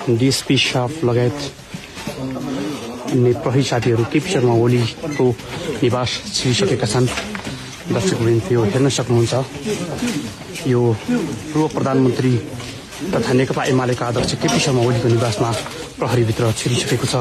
DSP shaft लगायत अन्य प्रहरी साथीहरू केपी शर्मा ओलीको निवास छिरिसकेका छन्। दर्शकवृन्द यो हेर्न सक्नुहुन्छ, यो पूर्व प्रधानमन्त्री तथा नेकपा एमालेका अध्यक्ष केपी शर्मा ओलीको निवासमा प्रहरीभित्र छिरिसकेको छ।